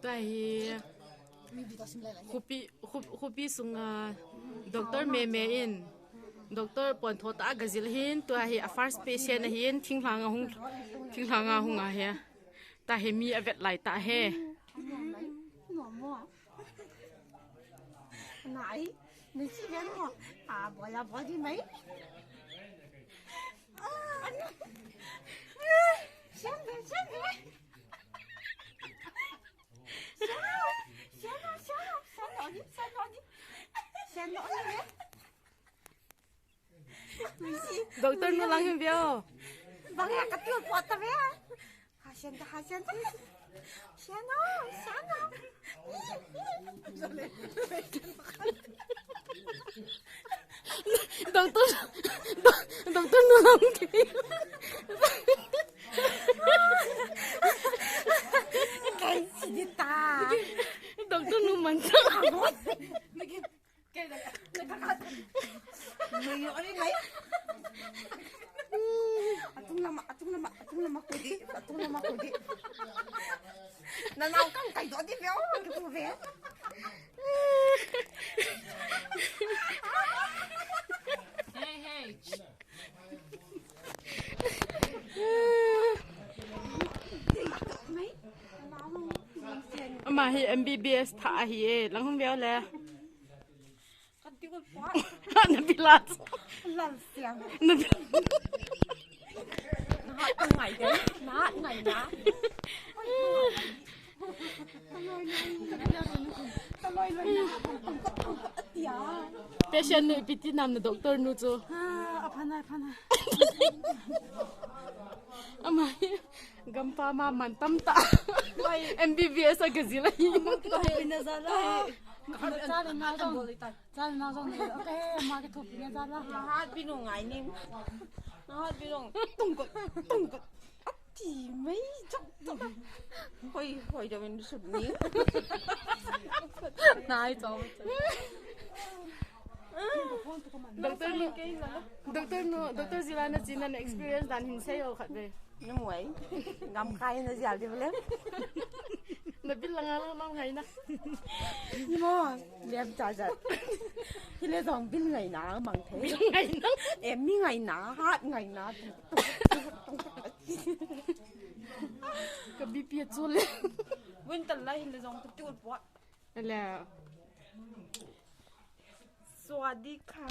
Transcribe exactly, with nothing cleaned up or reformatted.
Tua hi khopi, khop-, khopi sunga doctor Meme in, doctor pontho tah a gazil hin, tua hi a first patient ahin, thinglhang a hung, thinglhang a hung ahi. Tua hi mi avet lai tah hi. Nai, nai chi ven mo. A, bola body mai. Sian ve, sian ve. Sian lo, sian lo, sian lo ni, sian lo ni. Sian lo ni ve. Doctor nu lang hin veo. Bang ya ka tu pot ta ve. Hasian ta, hasian ta. Sian o, sian o. Doctor, doctor nu lang ke. Kai sidi ta. Doctor nu man ta. Nui, nui, nui. Atung lama, atung lama, atung lama kudi, atung lama kudi. Nanao kang kai do di veo, ki pu ve. Hey, hey. Ama hi M B B S tha ahi e, lang hung veo le. Nabilat. Lal siang. Nabi- Nahat ngai de. Nahat ngai na. Patient nu ipi ti nam na doctor nu chu. Ah, aphan ai, aphan ai. Ama hi gampa ma man tam ta. M B B S a gazil ahi. Pina jala. Chale na jong. Chale na jong. Okay, ama kithopi na jala. Nahat binu ngai ning. Nahat binu. Tungkot, tungkot. Ati mai chok to. Hoi, hoi, da min sut ni. Nai chong. Doctor nu, doctor nu, doctor Zila na china na experience dan hin sei o khat ve. Nung wai. Ngam kai na jal di bole. Na bil langa lang ngai na. Ni mo, lem cha cha. Hile jong bil ngai na mang the. Bil ngai na. Em mi ngai na, hat ngai na. Ka B P chu le. Winter la hile jong ka tul po. Ala. Swadika.